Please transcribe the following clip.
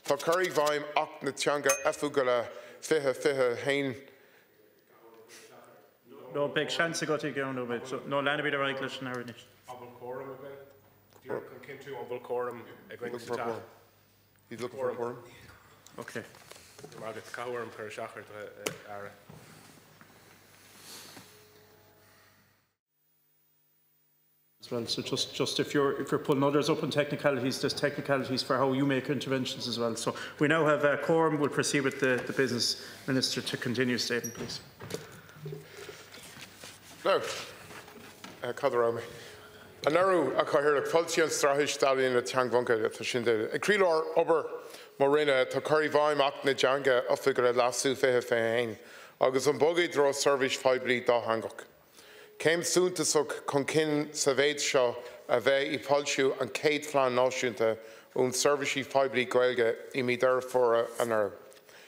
Tá cur i bhfeidhm Acht na Teanga Oifigiúla 2021 No, beidh seans agat i gceann nóiméad. So, no, leanfaimid ar aghaidh leis an Aire anois. An bhfuil quorum againn? Díreach chun cinntiú an bhfuil quorum againn Looking for sa a teach. quorum. He's looking for a quorum. Okay. Agus caithfidh orm cur isteach ort, a Aire. As well. So just, just if you're if you're pulling others up on technicalities, there's technicalities for how you make interventions as well. So we now have a quorum. We'll proceed with the, the business minister to continue statement, please. No. Cad a raibh mé? Anuraidh, a Chathaoirleach, foilsíodh an Straitéis d'Ealaíona Teangabhunaithe atá sin de. Ag croílár obair mo Roinne tá cur i bhfeidhm Acht na dTeanga Oifigiúla Leasú 2021 agus an bogadh i dtreo seirbhís phoiblí dátheangach. Céim suntasach chun cinn sa mhéid seo a bheidh i bhfoilsiú an chéad Phlean Náisiúnta um Seirbhísí Poiblí Gaeilge i mí Deireadh Fómhair anuraidh.